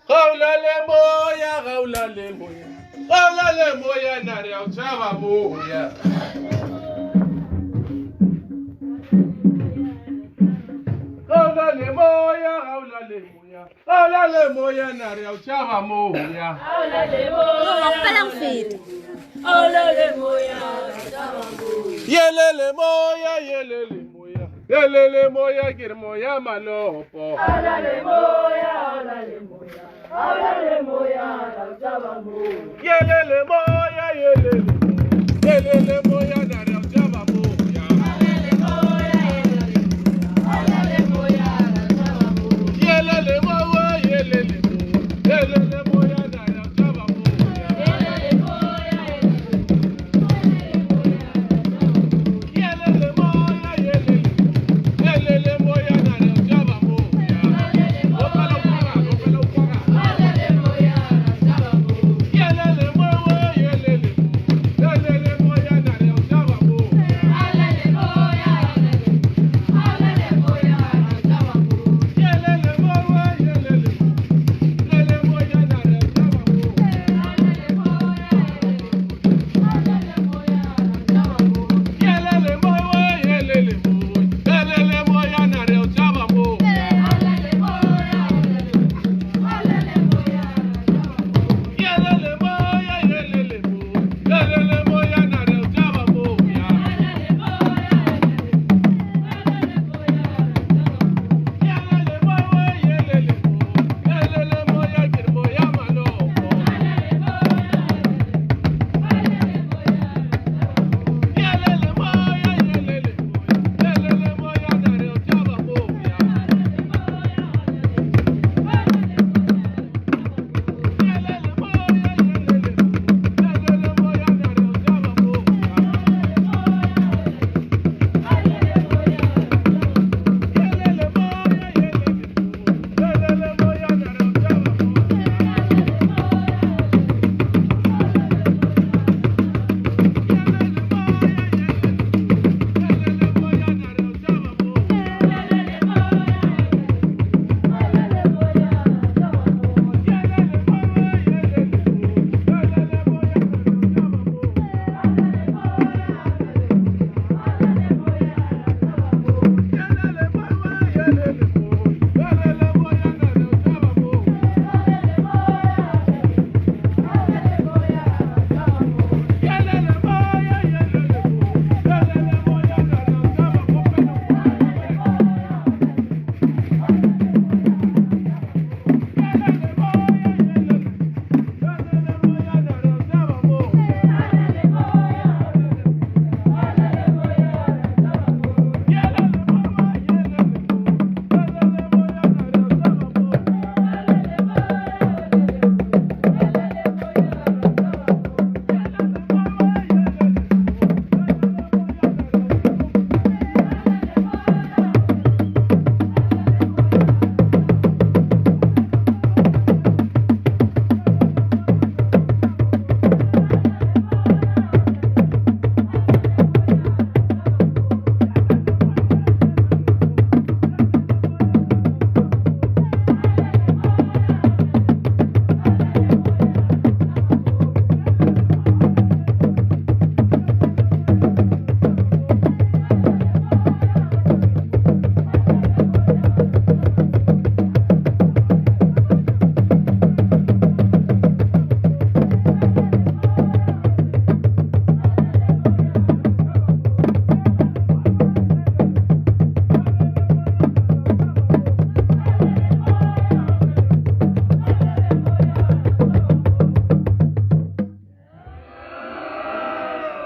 Gaula le moya, gaula le moya, gaula le moya, na re a o tšhaba moya. Gaula le moya, gaula le moya, gaula le moya, na re a o tšhaba moya. Kgopela go feta. Yelele moya, yelele moya, yelele moya, ke re moya malopo. Yelele moya, yelele, yelele moya, na re a o tšhaba moya. Yelele moya, yelele moya, yelele moya, na re a o tšhaba moya. Yelele moya, yelele, yelele moya, na re a o tšhaba moya. Opela o kwagala, opela o kwagala. Yelele moya, yelele, yelele moya, na re a o tšhaba moya. Yelele moya, yelele, yelele moya, na re a o tšhaba moya. Yelele moya, yelele moya, yelele moya, na re a o tšhaba moya. Yelele moya, yelele moya, yelele moya, na re a o tšhaba moya. Yelele moya, yelele moya, yelele moya, ke re moya malopo. Yelele moya, yelele moya, yelele moya, na re a o tšhaba moya. Yelele moya, yelele moya, yelele moya, na re a o tšhaba moya. Yelele moya, yelele moya, yelele moya, na re a o tšhaba moya. Yelele moya, na re a o tšhaba moya. Yelele moya, yelele moya, yelele moya, na re a o tšhaba moya. Yelele moya, yelele moya, yelele moya, na re a o tšhaba moya. Yelele moya, yelele moya, yelele moya, na re a o tšhaba moya. Yelele moya, yelele, yelele moya, na re a o tšhaba moya. Yelele moya, yelele moya, yelele moya, na re a o tšhaba moya.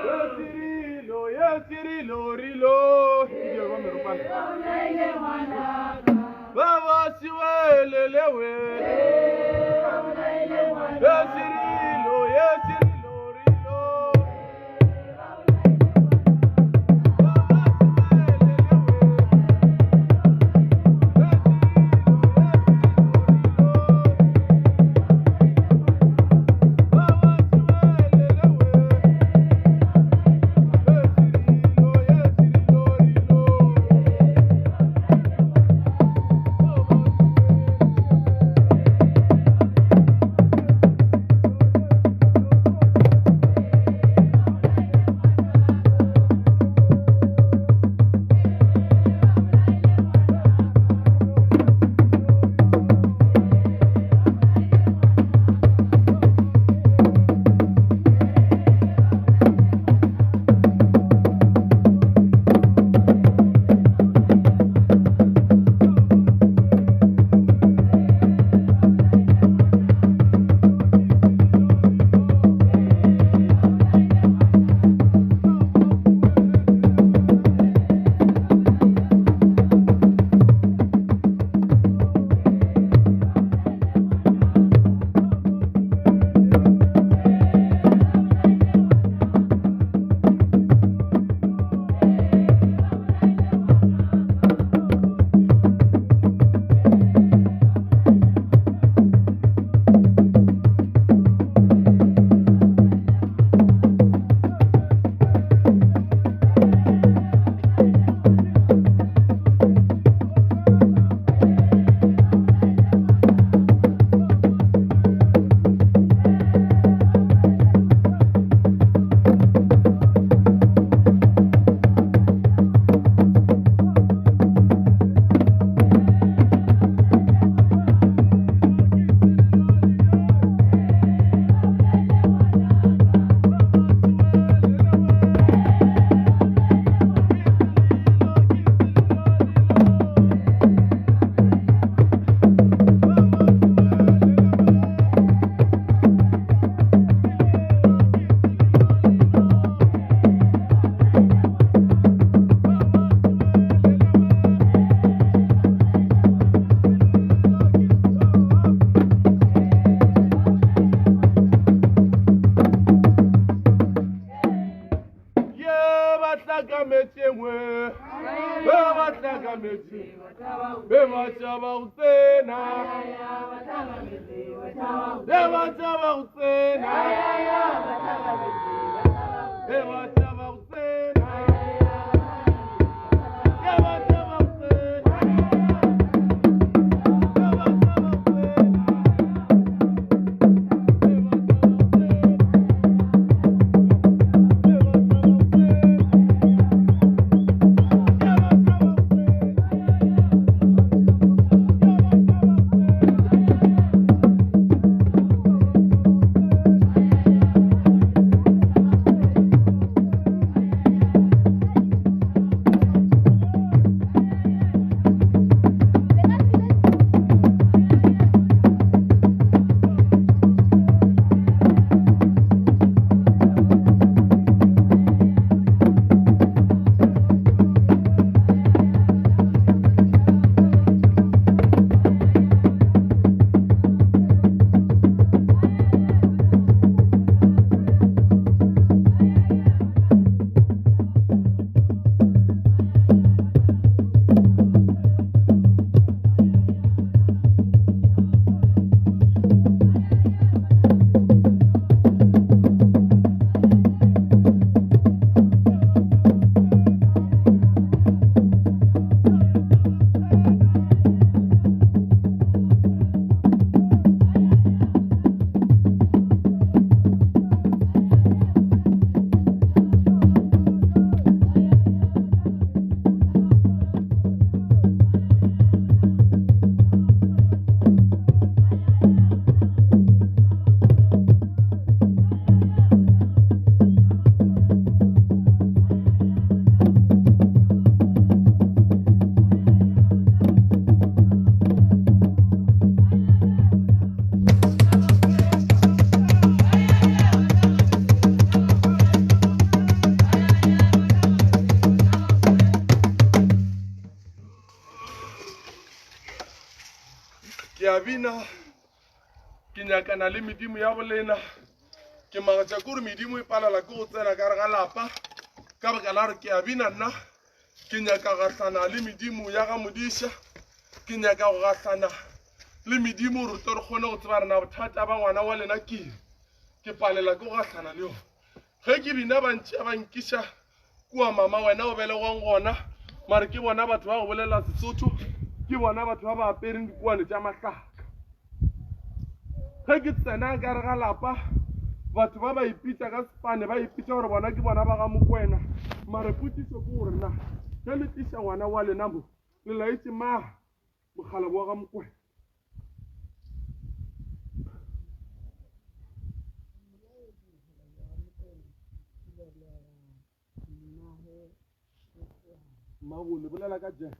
Yo Cirilo, yo Cirilo, rilo. Baba siwelele we. Yo Cirilo, yo Cirilo, rilo. Baba siwelele we. Yo Cirilo, yo Cirilo, rilo. Baba siwelele we. Yo Cirilo, yo Cirilo, rilo. ba hlakametšeng we be ba hlakametšeng be ba tšaba go tsena be ba tšaba go tsena be ba tšaba go tsena be ba tšaba go tsena be ba tšaba go tsena Ke a bina, ke nyakana le medimo ya bolena. Ke magatša ke gore medimo e palela ke go tsena ka re ga lapa ka baka la gore ke a bina nna. Ke nyaka gahlana le medimo ya ga modiša, ke nyaka go gahlana le medimo gore tlo re kgone go tseba rena bothata ba ngwana wa lena ke eng. Ke palela ke go gahlana le yona. Ge ke bina ba ntšea ba nkiša kua mama wena o belegwang gona, mare ke bona batho ba go bolela Sesotho, ke bona batho ba ba apereng dikuane tša mahlaka. Ge ke tsena ka re ga lapa, batho ba ba ipitša ka Sepane, ba ipitša gore bona ke bona ba ga Mokwena. Mare potšišo ke gore na ge le tliša ngwana wa lena mo, le laetše mang mokgalabo wa ga Mokwena? Mmago le bolela ka Jack.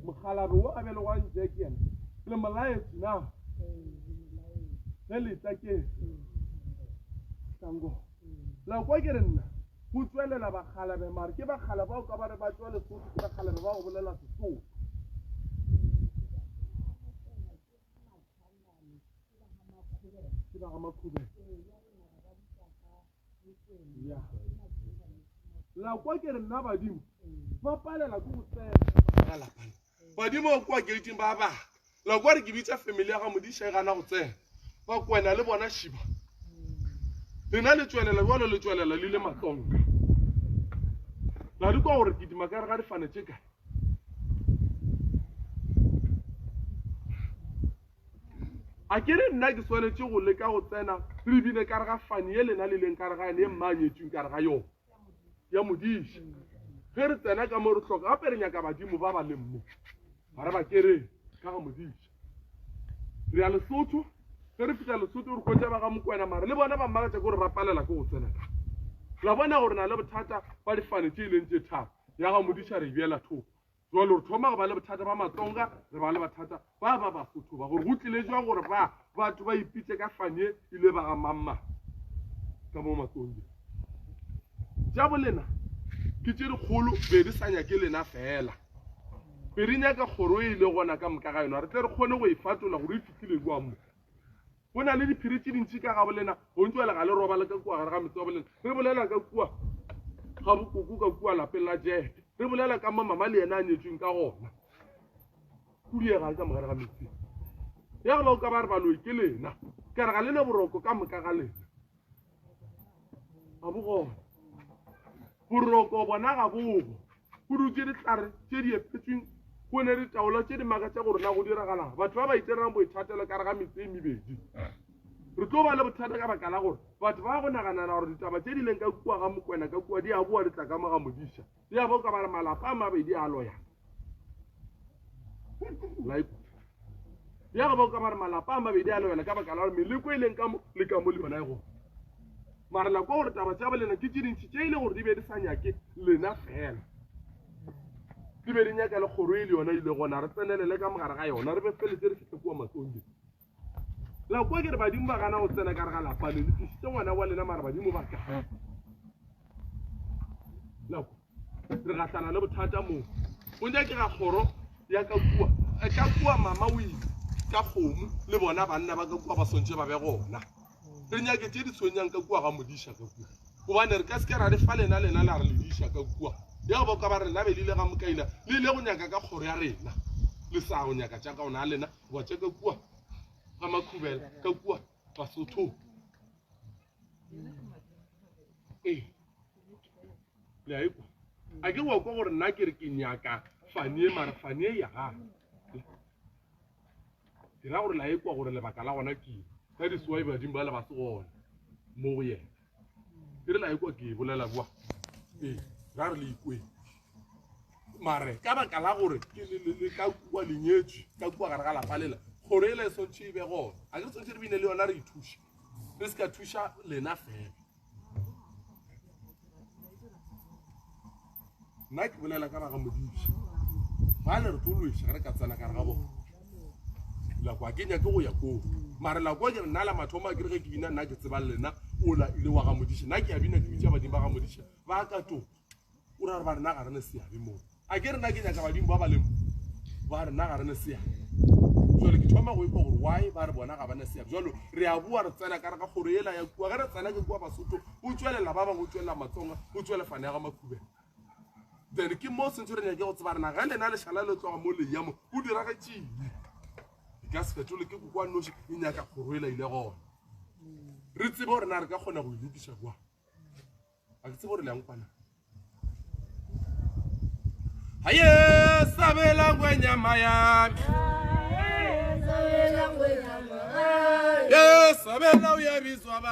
Mokgalabje wo a belegwang Jack yena le mo laetše na? Ge le tla ke Tango. La kwa ke re nna go tšwelela bakgalabe mare ke bakgala bao ka ba re ba tšwa Lesotho ke bakgalabe ba go bolela Sesotho. Ke ba ga Makhubela. Ya. La kwa ke re nna badimo ba palela ke go tsena ka lapa le. Badimo ba kwa gating ba ba. La kwa re ke bitsa family ya ga Modiša e gana go tsena. Ba kwena le bona šiba. Lena le tšwelela jwalo le tšwelela le le matsonga. La di kwa gore ke dima ka re ga difane tše kae. A ke re nna ke swanetše go leka go tsena re bine ka re ga fane ye lena le leng ka re ga yone ye mma a nyetšweng ka re ga yona ya modiša. Ge re tsena ka mo re hloka gape re nyaka badimo ba ba leng mo ga re ba kereng ka ga modiša. Re ya Lesotho, ge re fihla Lesotho re hwetša ba ga Mokwena mare le bona ba mmakatša ke gore ba palela ke go tsena ka. La bona gore na le bothata ba difane tše e leng tše tharo ya ga modiša re e beela thoko. Jwale re thoma go ba le bothata ba Matsonga, re ba le bathata ba ba Basotho ba gore go tlile jwang gore ba batho ba ipitše ka fane ile ba ga mamma ka mo Matsonga. Tša bolena ke tše dikgolo be di sa nyake lena fela. Be di nyaka kgoro e ile gona ka moka ga yona re tle re kgone go e fatola gore e fihlile jwang mo. Go na le diphiri tše dintši ka ga bolena, bontši bjale ga le robale ka kua gare ga metse wa bolena. Re bolela ka kua Ga bokoko ka kua lapeng la Jete. Re bolela ka mo mama le yena a nyetsweng ka gona. Kudiega ka mogare ga metseng. Ya go ba o ka ba re baloi ke lena. Ka re ga lena boroko ka moka ga lena. Ga bo gona. Boroko bona ga bogo. Go dutše dihlare tše di epetšweng go ne ditaola tše di makatša gore na go diragalang. Batho ba ba iterang boithatelo ka re ga metse e mebedi. Re tlo ba le bothata ka baka la gore batho ba go naganana gore ditaba tše di leng ka kua ga Mokwena ka kua di a boa di tla ka mo ga Modiša. Ya bo ka ba re malapa a mabedi a loyana. Like ya go ba ka ba re malapa a mabedi a loyana ka baka la gore meleko e leng ka mo le ka mo le yona e gona. Mara la kwa gore taba tša bolena ke tše dintši tše e le gore di be di sa nyake lena fela. Di be di nyaka le kgoro e le yona ile gona re tsenelele ka mogare ga yona re be feletse re fihle kua matsonge. La kwa ke re badimo ba gana go tsena ka re ga lapa le le tlišitše ngwana wa lena mara badimo ba ka. La kwa re gahlana le bothata moo. O nyakega kgoro ya ka kua ka kua mama o ile ka kgomo le bona banna ba ka kua ba swantše ba be gona. Re nyake tše di tshwenyang ka kua ga modiša ka kua. Gobane re ka se ke ra re fa lena lena la re le diša ka kua. Ya ba ka ba re la be le ile ga mokaila le ile go nyaka ka kgoro ya rena. Le sa go nyaka tša ka ona lena goba tša ka kua ga Makhubela ka kua Basothong. Ee. Le a ekwa? A ke wa kwa gore nna ke re ke nyaka Fanie mara Fanie ya gana. Ke ra gore la ekwa gore lebaka la gona ke eng. That is why badimo ba le ba se gona mo go yena. Ke re la ekwa ke e bolela boa. Ee, ra re le ikweng. Mare ka baka la gore ke le ka kua le nyetswe ka kua gare ga lapa lela kgoro ela e swantšhe e be gona. A ke re swantšhe re bine le yona re ithuše. Re se ka thuša lena fela. Nna ke bolela ka ba ga Modiša. Bale re tlo lweša ge re ka tsena ka re ga bona. La kwa ke nyake go ya koo. Mare la kwa ke re nna la mathomo a ke re ge ke bina nna ke tseba lena ola ile wa ga Modiša. Nna ke a bina ke bitša badimo ba ga Modiša ba ka toka. O ra re ba rena ga re ne seabe moo. A ke re nna ke nyaka badimo ba ba leng ba rena ga re ne seabe. Jwale ke thoma go ekwa gore why ba re bona ga ba ne seabe. Jwalo re a boa re tsena ka re ga kgoro ela ya kua. Ge re tsena ke kua Basotho o tšwelela ba bangwe o tšwelela Matsonga o tšwele fane ya ga Makhubela. Then ke mo sentse re nyake go tseba rena ge lena lešala le tloga mo le ya mo o diragetšeng. E ka se fetole ke kokwa noši e nyaka kgoro ela ile gona. Re tsebe gore na re ka kgona go e lokiša kwa. A ke tsebe gore le yang kwana. Haye sabela ngwenyama yami. Ye sabela uyabizwa ba.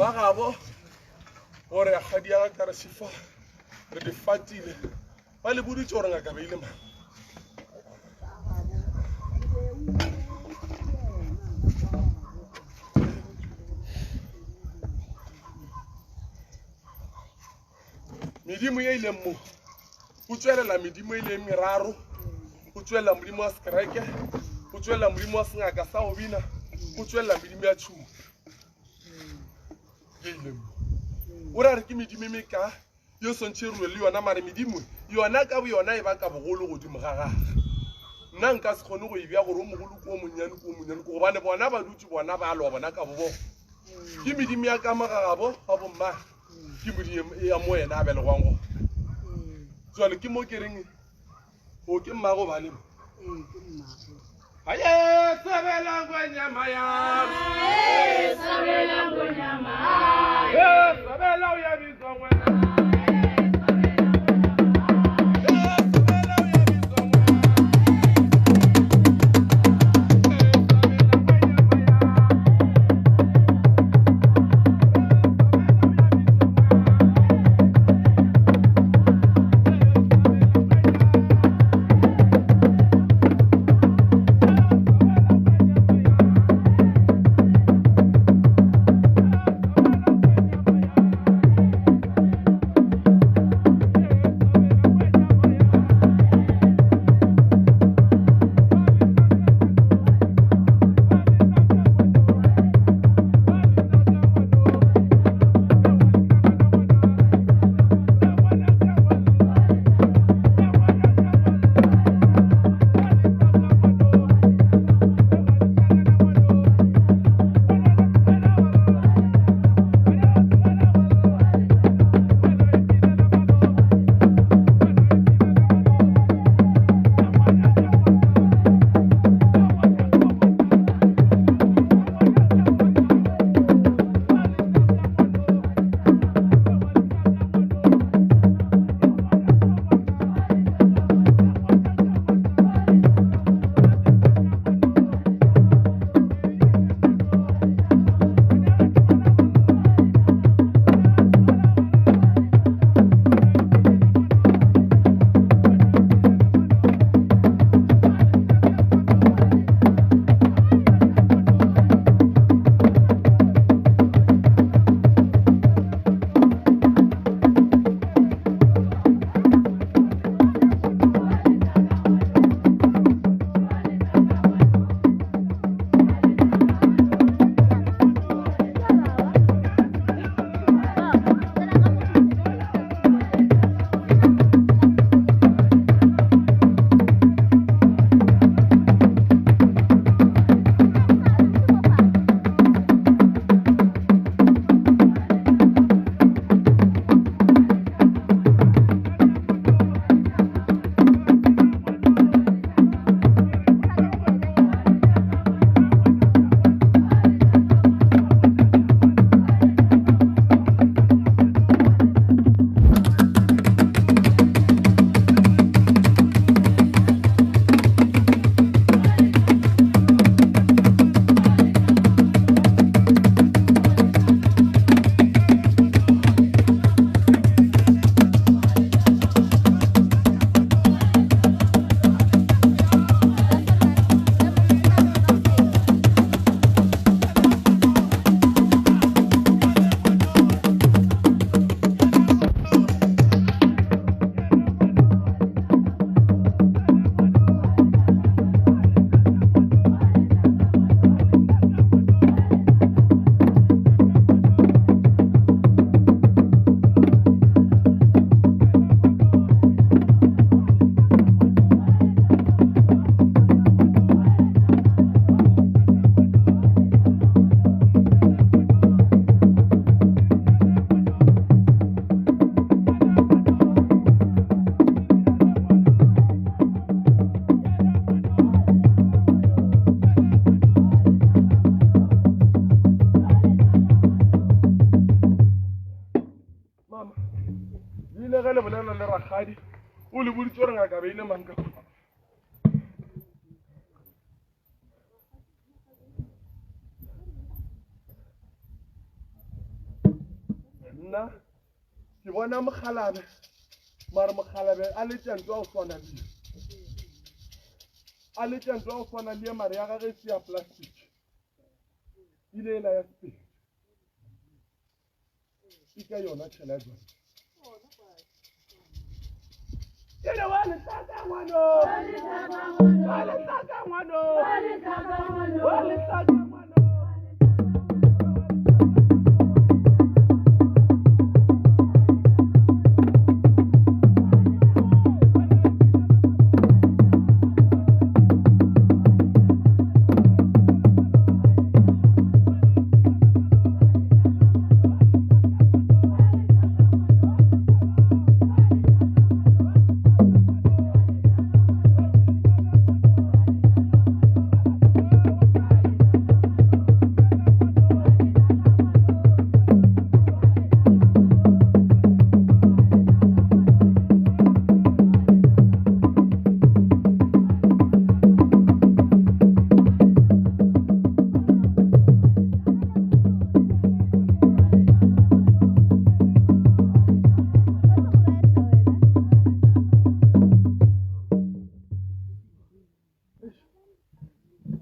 Ba gabo gore rakgadi ya ka re šifa re di fatile ba le boditše gore ngaka beile mang. Medimo ye ileng mo go tšwelela medimo e leng meraro, go tšwelela modimo wa sekereke, go tšwelela modimo wa sengaka sa go bina, go tšwelela medimo ya tšhupi ye ileng mo. O ra re ke medimo e meka yo swantšhe rue le yona, mare medimo yona ka boyona e baka bogolo godimo ga gage. Nna nka se kgone go e bja gore o mogolo ko o monnyane ko o monnyane ko, gobane bona ba dutše bona ba lwa bona ka bo. Ke medimo ya ka mogagabo wa bomma. Ke modimo ya mo yena a belegwang gona. Jwale ke mo ke reng o ke mmago bane mo. Aye sabela ngwenyama ya. Aye sabela ngwenyama. Aye sabela o ya bitswa ngwena. Mama, le ile ge le bolela le rakgadi, o le boditše gore ngaka beile mang ka kwa. Nna ke bona mokgalabe mare mokgalabe a letša ntlo ya go swana le a letša ntlo ya go swana le mare ya gage e se ya plastic ile ela ya sepedi e ka yona tšhela ya jone ke re wa letlaka ngwano wa letlaka ngwano wa letlaka ngwano.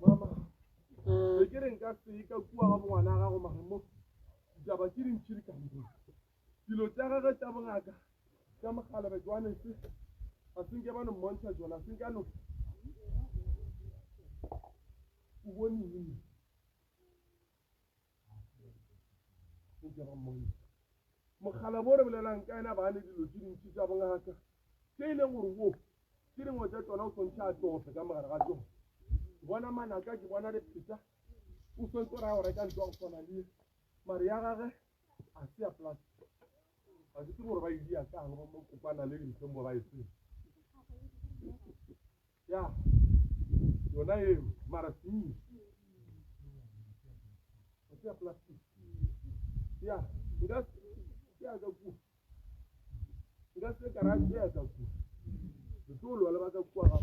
Mama, be ke re nka se ka kua ga bongwana gago mare mo ditaba tše dintši di ka mo dilo tša gage tša bongaka tša mogalabe jwanese ga se nke ba no mmontšha tšona se nke a no o bone eng Mogala bo re bolelang ka ena ba ne dilo tše dintši tša bongaka tše e leng gore wo tše dingwe tša tšona o swantšhe a tope ka mogare ga tšona. Ke bona manaka, ke bona dipheta, o swantse o raya go reka ntlo ya go swana le ye mare ya gage a se ya plastic. Ga ke tsebe gore ba e dia kang ba mo kopana le dintlheng bo ba e tsebe. Ya yona eo mara seng ga se ya plastic. Ya nka ya ka kua nka se ka ra ya ka kua re tlo lwa le ba ka kua ga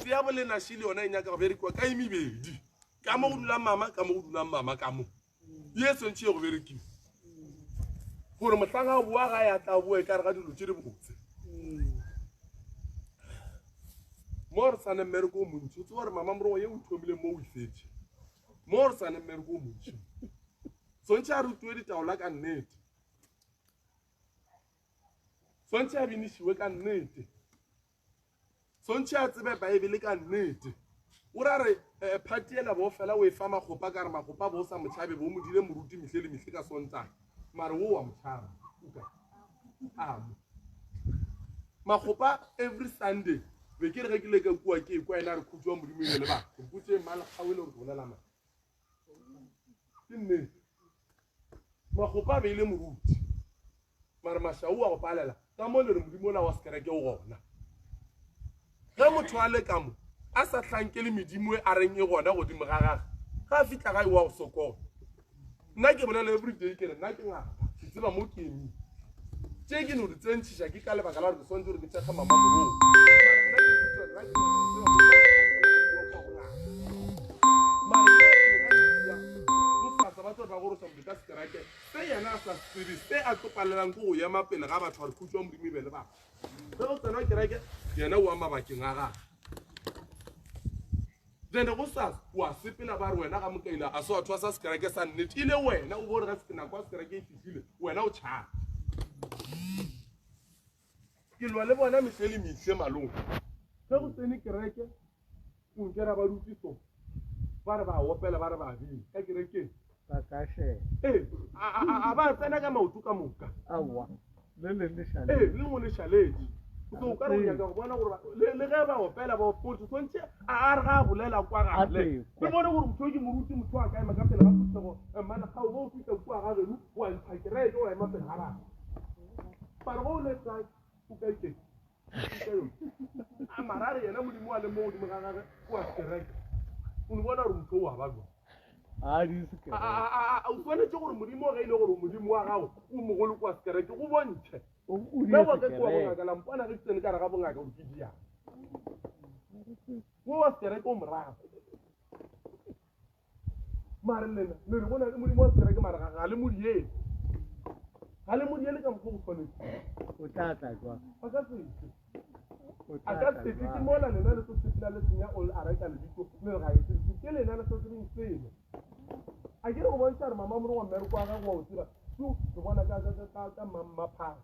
Ya bolena šele yona e nyaka go berekiwa ka e mebedi ka mo go dulang mama ka mo go dulang mama ka mo ye swantšhe ye go berekiwa gore mohlang a boa ga ya tla boa e ka re ga dilo tše di botse mo re sane mmereko o montši o tseba gore mama morogo ye o thomile mo o ifetše mo re sane mmereko o montši swantšhe a rutiwe ditaola ka nnete. Swantšhe a binišiwe ka nnete. Swantšhe a tsebe Baebele ka nnete. O ra re eh, phati ela bo fela o e fa magopa ka re magopa bo sa motšhabe bo mo dile moruti mehle le mehle ka Sontaga. Mare wo wa motšhaba. Uka. Amo. Magopa every Sunday be ke re ge ke le ka kua ke ekwa ena re khutšwa modimo e le ba. Mpotse mmalekgawe le gore ke bolela mang. Ke nnete. Magopa a beile moruti. Mare mašau a go palela ka mo le re modimo ola wa sekereke o gona. Ge motho a le ka mo a sa hlankele medimo e a reng e gona godimo ga gage, ga a fihla gae wa go sokola. Nna ke bolela everyday ke re nna ke ngaka, ke tseba mo ke emile. Tše ke no di tsentšhiša ke ka lebaka la gore ke swanetše gore ke thekge mama morong. Mara nna ke botša nna ke ngaka, ke tseba mo ke Mara lena le tšea bosasa ba tlo ba goroša motho ka sekereke se yena a sa se tsebe se a tlo palelang ke go ema pele ga batho gore khutšo ya Modimo e be le batho. Ge go tsena kereke yena o a mabakeng a gagwe. Then go sasa wa sepela ba re wena ga mokaila a se wa thwasa sekereke sa nnete ile wena o bo re ga nako ya sekereke e fihlile wena o tšhaba. Ke lwa le bona mehle le mehle malome. Ge go tsene kereke o nkera ba dutse so ba re ba opela ba re ba bina ka kerekeng. Ba ka sheba. Ee, a ba tsena ka maoto ka moka. Aowa, le leng le šaletše. Ee, le lengwe le šaletše. So o ka re o nyaka go bona gore le ge ba opela ba motho tshwanetse a re ga a bolela kwa gale. Re bone gore motho ke moruti motho a ka ema ka pele ga phuthego mmana ga o fihla kua ga geno wa ntsha kereke wa ema pele ga batho. Mara go o le kae o kae ke a mara re yena modimo wa le mo godimo ga gage o a kereke o ne bona gore motho o wa ba jwa o swanetše gore modimo ge e le gore modimo wa gago o mogolo kwa sekereke go bontšhe nna wa ka kua bongaka la mpona ge ke tsene ka re ga bongaka gore ke diang wo wa sekereke o morago mare lena le re go na le modimo wa sekereke mare ga le modiele ga le modiele ka mokgwa go tshwanetse o tla tla jwang a ka setse a ka setse ke mola lena le tlo sepela le senya o a reka lebitso le re ga e tsebe ke lena le sa tsebeng selo a ke re go bontšha gore mama morongwa mmereko wa gagwe wa o tseba tu re bona ka ka ka ka mammaphara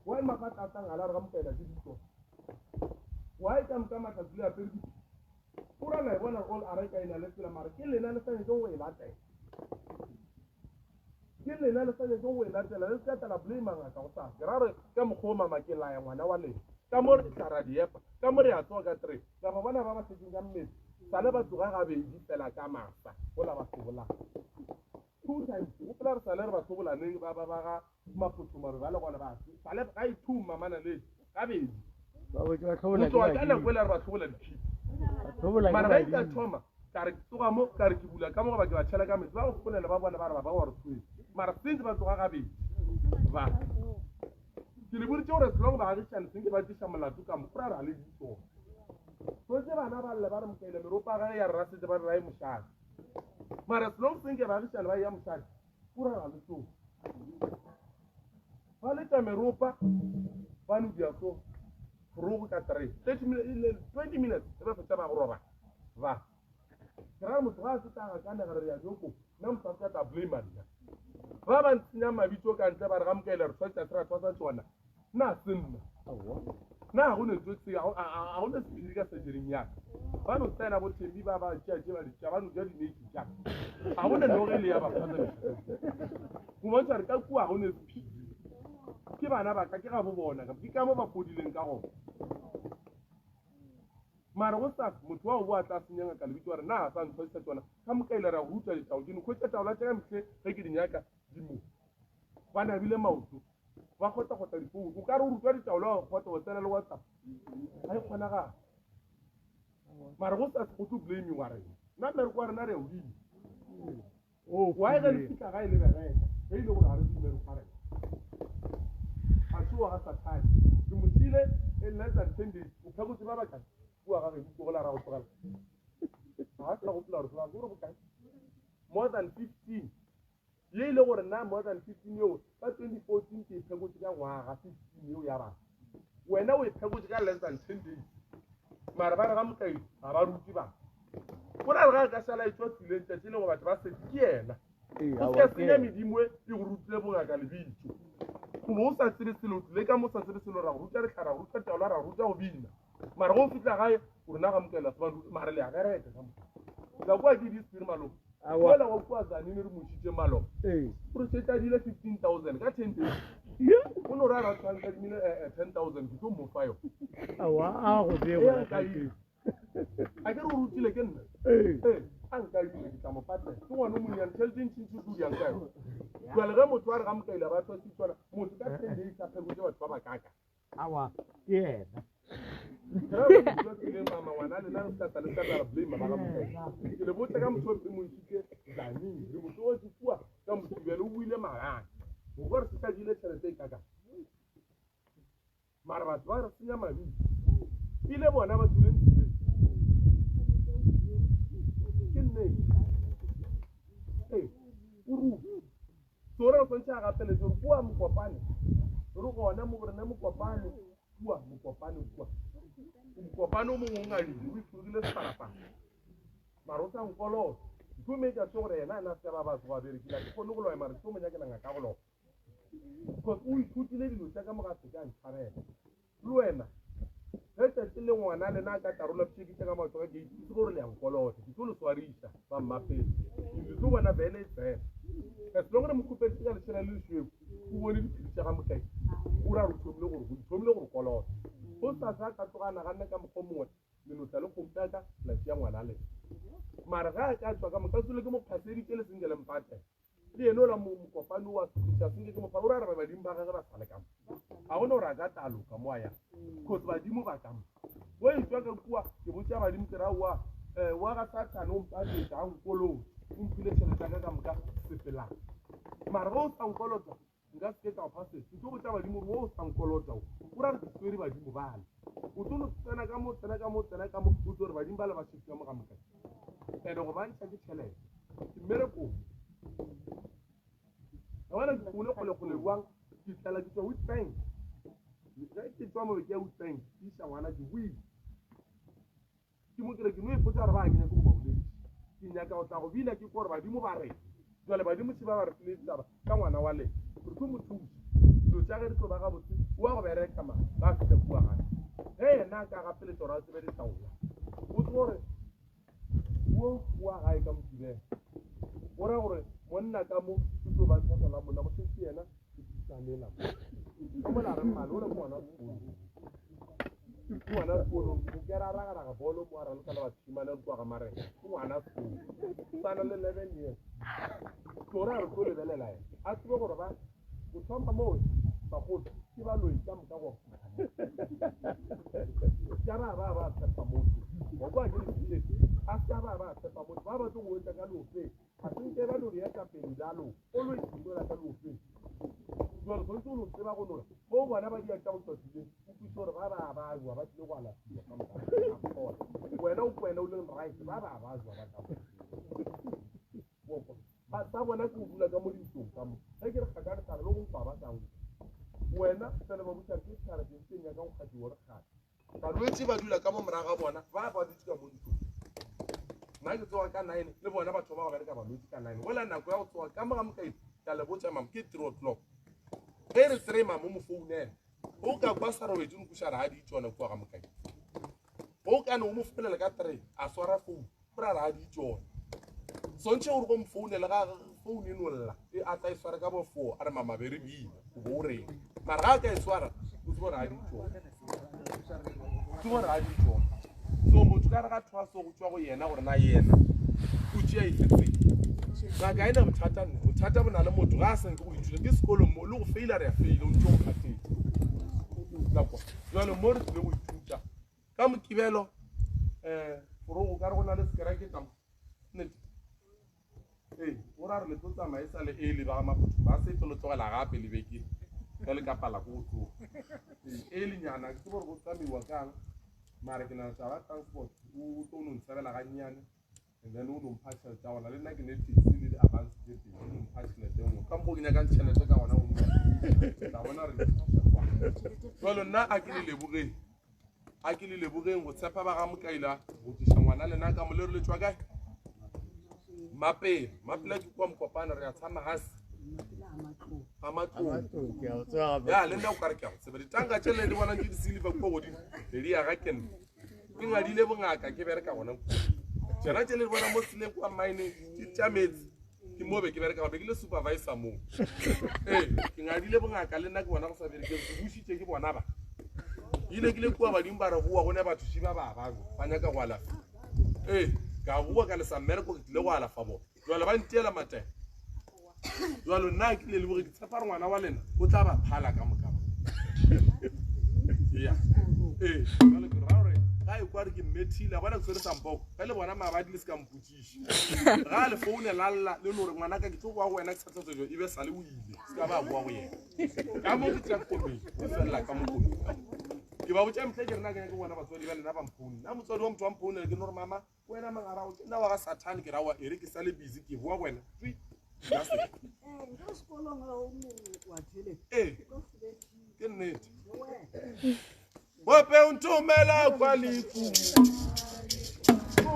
why mafatla a tlang ga la re ga mokaela ke ditso why ka moka matsatsi le apere Pura la e bona all areka e na le tsela mara ke lena le sa nyakeng go e latela. Ke lena le sa nyakeng go e latela le se ka tla blame ngaka go sa. Ke ra re ka mokgwa o mama ke laya ngwana wa lena. Ka mo re tla ra di epa, ka mo re a tsoga ka three. La ba bona ba ba setseng ka mmele sale ba tsoga gabedi fela ka masa gola ba hlobolang. Two times gopola re sale re ba hlobolaneng ba ba ba ga Maphothoma be ba le gona ba sale ga e two mamana le gabedi. Ba botse ba hlobola Go tloga ka nako ele re ba hlobola dikhipa. Mara ga e ka thoma ka re ke tsoga mo ka re ke bula ka mo goba ke ba tšhela ka metsi ba go founela ba bona ba re ba ba wa re tshwere mara since ba tsoga gabedi ba ke le boditše gore selong baagišane senke ba tliša molato ka mo go ra ra le ditso tshwanetse bana ba lle ba re mokaile meropa ga ya re rasetse ba re rae mošate mara selong senke baagišane ba ya mošate o ra ra le tsoga ba letša meropa ba no dia so rogo ka three 30 minutes 20 minutes e ba fetša ba go roba ba ke ra motho ga a se tla ka nega re ya joko nna motho a se ka tla blame nna ba ba ntsenya mabitso ka ntle ba re ga mokaela re tshwanetse se ra tshwasa tsona nna se nna nna ga go ne tso tse ga go ne sephiri ka surgery ya ka ba no tsena bo thembi ba ba tšea tše ba di tšea ba no ja dinake tša ga go ne noge le ya ba go bontšha re ka kua ga go ne sephiri ke bana ba ka ke ga bo bona ke ka mo ba fodileng ka gona mara go sa motho wa go boa tla senya ngaka lebitso wa re na sa ntshwasisa tsona ka mokaile ra go utswa ditao ke no khwetša taola tša ka mehle ge ke di nyaka di mo ba nabile maoto ba kgotla-kgotla difounu o ka re o rutwa ditaolo wa kgotla o tsena le whatsapp ga e kgonagala mara go sa go tlo blame wa rena nna mmereko wa rena re ya godimo wa e ge le fitlha ga e le bereka ge e le gore ga re di mmereko wa rena ga se wa ga sathane re mo tsile in less than 10 days o phekotse ba bakae kua ga geno tlogola ra go tlogela ga sa gopola gore gore bokae more than 15 Ye e le gore nna more than 15 yeo ka 2014 ke e phekotše ka ngwaga 15 yeo ya bana wena o e phekotše ka less than 10 days mara ba re ga mokaedi ga ba rute bana go ra re ga ka šala e tswa tseleng tšatši lengwe batho ba setse ke yena o se ka senya medimo e e go rutile bongaka lebitso. Goba o sa tsebe selo, o tlile ka mo o sa tsebe selo, ra go ruta lehlare, ra go ruta taola, ra go ruta go bina. Mara ge o fihla gae, o rena ga mokela se ba mara le a bereka ka mo. La kwa ke di sepiri maloba. Aowa. Mola wa kua Tzaneen re mo išitše maloba. Ee. O re šetše a diile 15,000 ka 10 days. O no re a ra tshwantsha dimile 10,000 ke tlo mo fa yona. Aowa, a go bee Ee, gona nka ka ile. A ke re o rutile ke nna. Ee. Ee, a nka ile ke tla mo patela. Ke ngwana o monnyane, tšhelete e ntšintši o tlo diang ka yona. Jwale ge motho a re ga mokaila ba thwasitswana, motho ka 10 days a phekotše batho ba ba kaka. Aowa, ke yena. Tseleng mama ngwana lena re se ka le se ka ra blame ba ga Mokaila. Ke le botša ka motho re mo isitse Tzaneen, re mo tlogetše kua ka Mokibelo o buile magane. O kwa re se tladile tšhelete e kaka. Mara batho ba re senya mabitso. Ile bona ba tswile ntseleng. Ke nnete. Ee, o ruta. So re swantšhe a gapeletše gore kua Mokopane, re gona mo rena Mokopane, kua Mokopane kua. Mokopane o mongwe o ngadile, o ifurugile separapara. Mara o sa nkolota. Ke tlo metša se gore yena a na se ba batho ba berekile, a ke kgone go loya mara ke tlo mo nyakela ngaka go loya. Because o ithutile dilo tša ka mo ga se ka ntshwarela. Le wena, ge tšatši le ngwana lena a ka tarola pšhekitša ka maoto ka gate, ke tsebe gore le ya nkolota, ke tlo le swariša ba mmapele. Le tlo bona bene e tsena. As long re mo khupeditše ka lešela le lešweu, o bone diphiri tša ga Mokaila. O ra re o thomile gore, o thomile gore kolota. Go sasa a ka tloga a naganne ka mokgwa o mongwe, le no tla le kgompeka la tšea ngwana lena. Mara ge a ka tšwa ka mo, ka sele ke mo phaseditše le senke le mpatela. Le yena ola mokopane wa sekiša senke ke mofa, o ra re badimo ba gage ba sale ka mo. Ga gona gore a ka taloka mo a yang, cause badimo ba ka mo. O e tswa ka kua, ke botša badimo ke ra wa, wa ga Sathane o mpatetša, a nkolotša, o mphile tšhelete ya ka ka moka, sepelang. Mara ge o sa nkolota, nka se ke ka go fa selo. Ke tlo botša badimo gore wo o sa nkolota o, o ra re ke swere badimo bale. O tlo no tsena ka mo, tsena ka mo, tsena ka mo, o tlo re badimo bale ba šetše ka mo ga mokae. And go ba ntšha ke tšhelete, ke mmerekong. Ga bona ke kgole kgole kgole jwang, ke tlala ke tswa Witbank. Ge ke tswa mo ke ya Witbank, ke iša ngwana ke boile. Ke mo ke re ke no ipotša gore ba ke nyake go ba bolediša. Ke nyaka go tla go bina ke gore badimo ba reng. Jwale badimo se ba ba re file ditaba ka ngwana wa lena. Re tlo mo thuša. Dilo tša ge di tlo ba gabotse, o a go bereka mara ba fihla kua gae. Ge yena a ka gapeletša gore a tsebe ditaola, o tsebe gore wo wa gae ka Mokibelo. O ra gore monna ka mo ke tlo ba ntshasa la monna go šetše yena ke thusanela mo. Ka mola re mmale o re ke ngwana sekolo. Ke ngwana sekolo, o kera ragaraga bolo mo a raloka le bašimane kua ga Marena. Ke ngwana sekolo. Sana le 11 years. So ra re tlo lebelela yena. A tsebe gore ba go thoma moo bagolo ke baloi ka moka go ka ba ba ba tshepa motho. Wa kwa ke le a se ba ba tshepa motho. Ba ba tlo go etsa ka leofeng. Ga se nke ba no re eta pele bjalo. Always ke tloela ka leofeng. Jwale tshwanetse o no tseba go nora. Ge o bona ba di eta go tswa tseleng, o kwešiše gore ba ba ba jwa ba tlile go alafiwa ka moka. Wena o kwena o leng right, ba ba ba jwa ba ka mo. Ba sa bona ke o dula ka mo dintlong ka mo. Ge ke re kgaka dihlare le go nkwa ba sa nkwa. Wena fela ba botša ke dihlare ke tse nyakang go kgathiwa gore kgale. Balwetši ba dula ka mo morago ga bona, ba ba dutše ka mo ntlong. Nna ke tsoga ka 9, le bona batho ba go bereka balwetši ka 9. Gola nako ya go tsoga ka mo ga Mokaila, ke a le botša mama, ke 3 o'clock. Ge re 3 mama o mo founela. O ka kwa sa robetše o nkuša re ga di tšona kua ga Mokaila. O ka no o mo founela ka 3, a swara phone, o ra re ga di tšona. Swantšhe gore go mo founela ga phone e no lla, e a tla e swara ka bo 4, a re mama be re bina, o bo o reng. Mara ga a ka e swara, o tsebe gore ga di tšona. O tsebe gore ga di tšona. So motho ka re ga thwaso go tšwa go yena gore na yena o tšea efe tsela. Ngaka e na bothata nne, bothata bo na le motho ga a senke go ithuta. Ke sekolong mo, le go faila re a faila, o ntse o kgathetse. La kwa. Jwale mo re tlile go ithuta ka Mokibelo, gore o ka re go na le sekereke ka mo. Nnete. Ee, o ra re le tlo tsamaya e sa le early ba ga Maphuthong, ba se tlo le tlogela gape le beke ge le ka pala ko go tloga. Ee, early nyana, ke tsebe gore go tsamaiwa kang, mara ke nagana taba ya transport o tlo no ntshebela gannyane and then o no mpha tšhelete ya gona. Le nna ke ne taxi le di-advance tše pedi, o no mpha tšhelete e nngwe ka mokgo ke nyakang tšhelete ka gona, o tla bona re jalo. Nna a ke le lebogeng, a ke le lebogeng go tshepa ba ga Mokaila go tliša ngwana lena ka mo. Le re le tšwa kae? Mapela. Mapela ke kua Mokopane, re ya tshama gase. Ga Matlou. Ya le nna o kare ke a go tseba. Ditanka tše le di bonang ke di-silver kua godimo le di aga ke nna. Ke ngadile bongaka ke bereka gona kua. Tšona tše le di bonang mo tseleng kua mine ke tša meetse. Ke mo be ke bereka be ke le supervisor moo. Ee, ke ngadile bongaka le nna ke bona go sa bereke ke bušitše ke bona ba. Ile ke le kua badimo ba re boa go ne batho šiba ba bangwe ba nyaka go alafa. Ee, ka boa ka lesa mmereko ke tlile go alafa bona. Jwale ba ntiela matena. Jwalo nna ke le leboge ke tshepa gore ngwana wa lena o tla ba phala ka moka ba. Ya. Ee, jwale ke ra gore ga e kwa re ke mmethile a bona ke tshwere sampoko ge le bona mabadi le se ka mpotsiše ga le foune la lla le no re ngwana ka ke tlo boa go wena ke sa tlhatsetso e be sale o ile se ka ba boa go yena ka mo ke tla komeng ke felela ka mo komeng ke ba botša mehla ke rena ke nyake bona batswadi ba lena ba mphoune nna motswadi wa motho wa mphounela ke no re mama wena mangarago ke nna wa ga sathane ke ra wa ere ke sale busy ke boa go wena twi ee ke nnete bope o nthomela kwa leku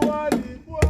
kwa lekwa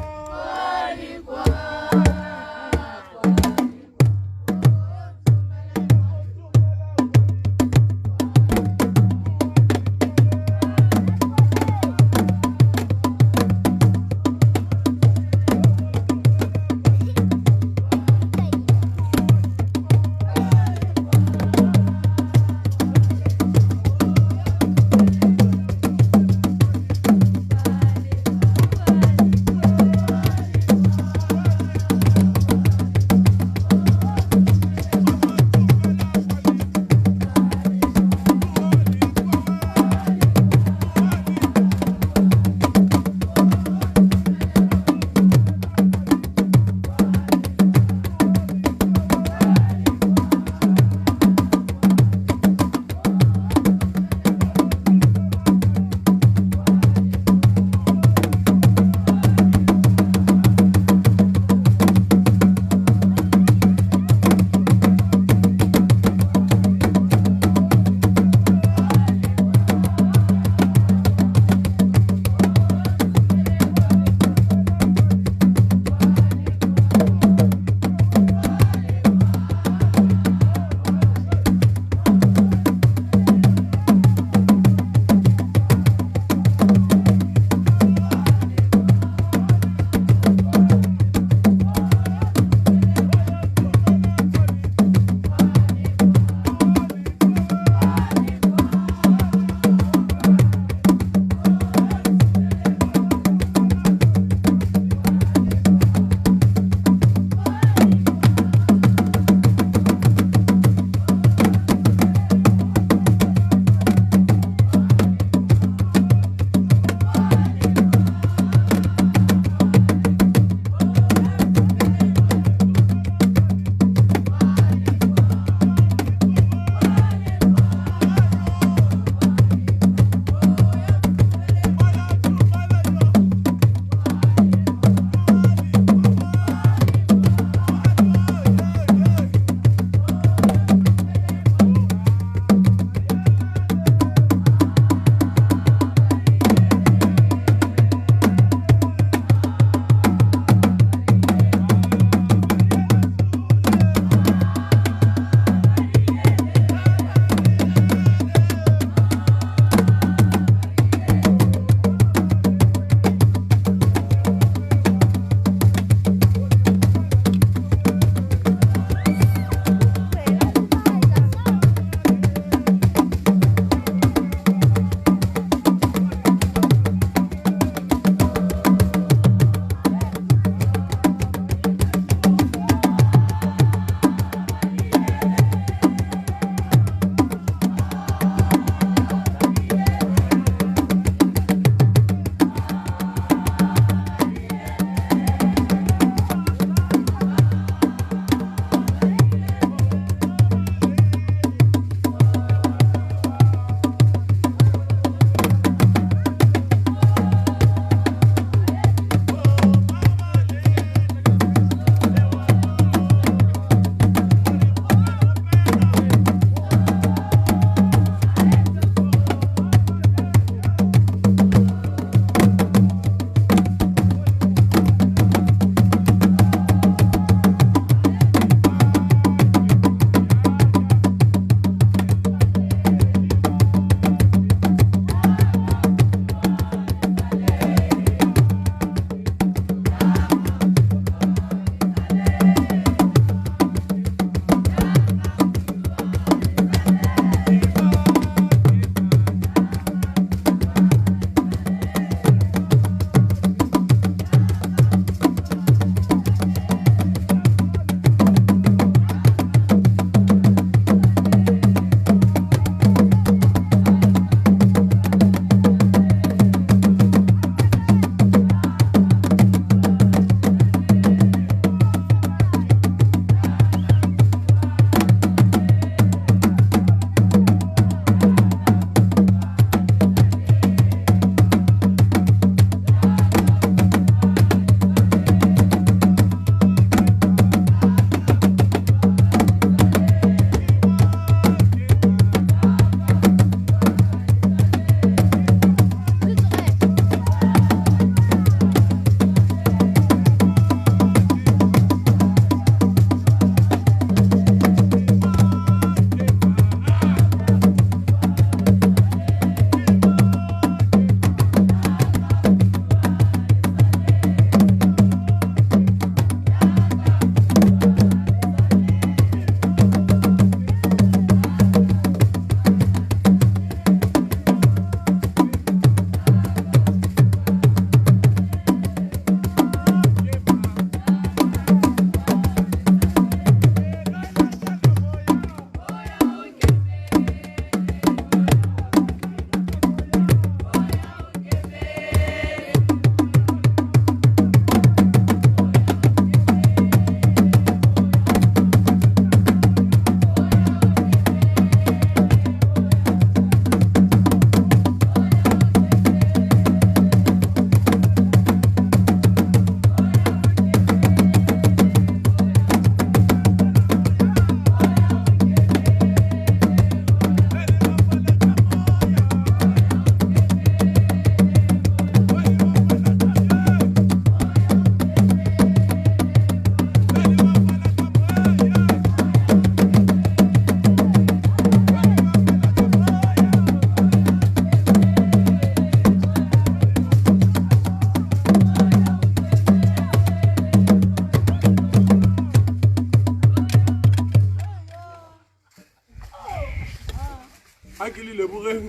A ke le lebogeng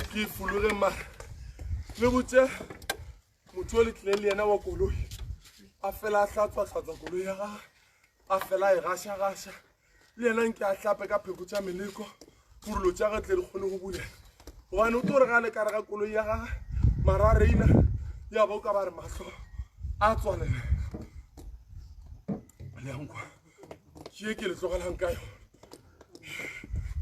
ke fologeng mara le botse motho o le tlileng le yena wa koloi a fela a hlatswa-hlatswa koloi ya gage a fela a e gaša-gaša le yena nke a hlape ka pheko tša meleko gore lo tša ge tle di kgone go bulela gobane o tlo re ga le kare ga koloi ya gage mara a reina ya ba o ka ba re mahlo a tswalela leankwa ke ke le tlogelang ka yone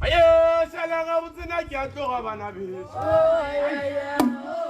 aye šala gabotse na ke a tloga bana beso.